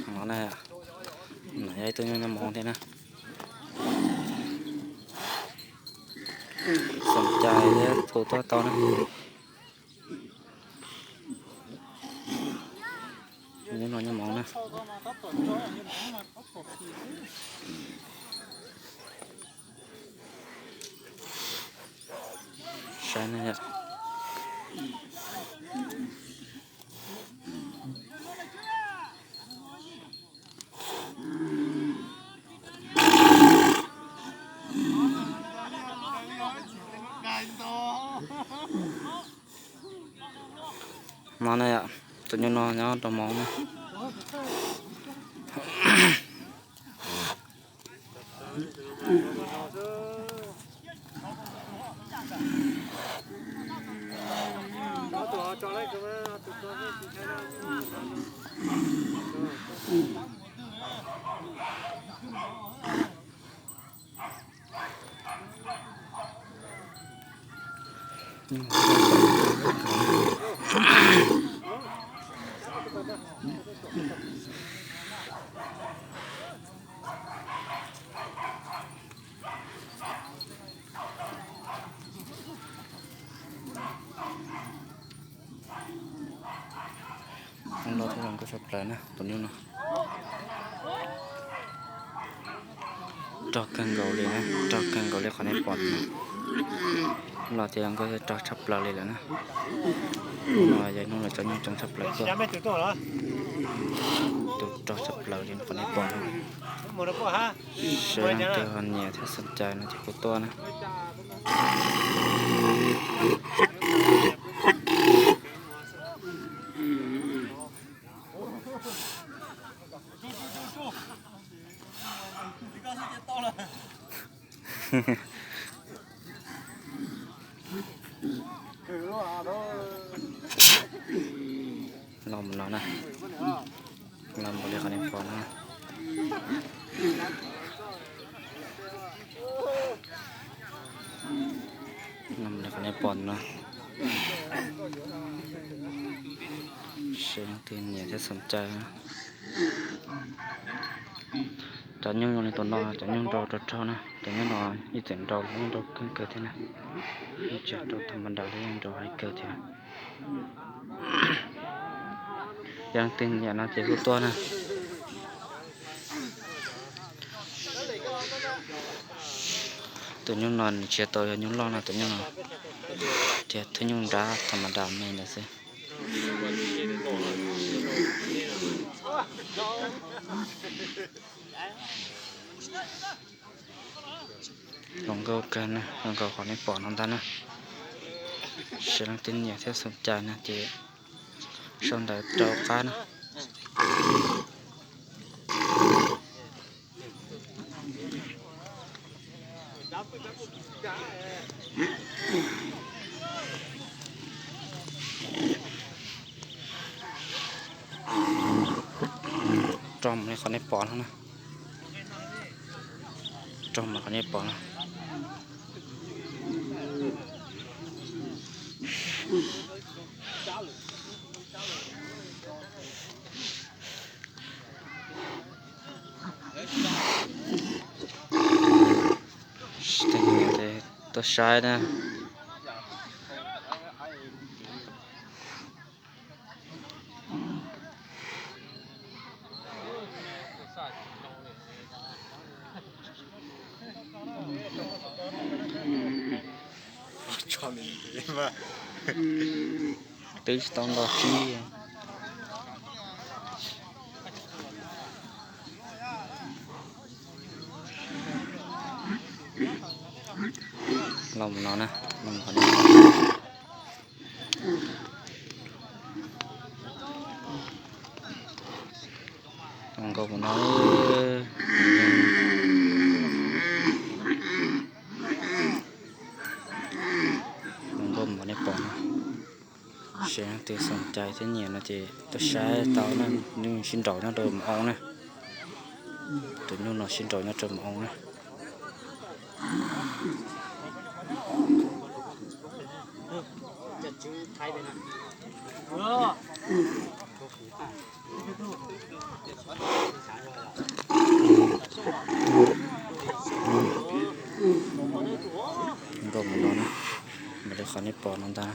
No na, no yog ib tug nyuj nyob mov thiab na. Xoom cai thiab hu tuaj tau na. Nyuj no nyob mov na. Saib na yom. No na yom, tus nyuj no nyob rau mov na. Los thiab zoo nkauj tshaj plaws na tus nyuj no. Rog kawg nkaus li na, rog kawg nkaus li qhov nej pom no. Los thiab zoo nkauj rog tshaj plaws li lawm na. Hnub no yog hnub lawv tso nyuj coob tshaj plaws tuaj. Tus rog tshaj plaws li qhov nej pom no. Sawv daws leej twg ho nyiam thiab xoom cai no ces hu tuaj na. Los mus no na, los mus li qhov nej pom no. Los mus li qhov nej pom no. Sawv daws leej twg nyiam thiab xoom cai. Cov nyuj zoo li tus no, cov nyuj nrau rog rog na, cov nyuj no ib txwm nrau los yeej nrau kawg kawg thiab na. Ib txwm nrau tham ma das los yeej nrau heev kawg thiab. Yog leej twg nyiam no ces hu tuaj na. Tus nyuj no nws tsis tau yog nyuj loj no, tus nyuj no thiab thwj nyuj nrab tham ma das me ntawd xwb. Zoo nkauj kawg na, zoo nkauj qhov nej pom no ntag na. Sawv daws leej twg nyiam thiab xoom cai no ces sau ntawv rau qab na. Rog mas li qhov nej pom no na. Rog mas qhov nej pom no. Tuaj saib na. Twb tsis tau nto tsib. Los mus no na, los mus qhov no. Zoo nkauj mus no. Zoo nkauj mus nej pom no. Sawv daws leej twg xoom cai thiab nyiam no ces tuaj saib tau na, nyuj sib nraus nyob rau mos oo na. Tus nyuj no sib nraus nyob rau mos oo na. Nkauj mus no na, mus li qhov nej pom no ntag.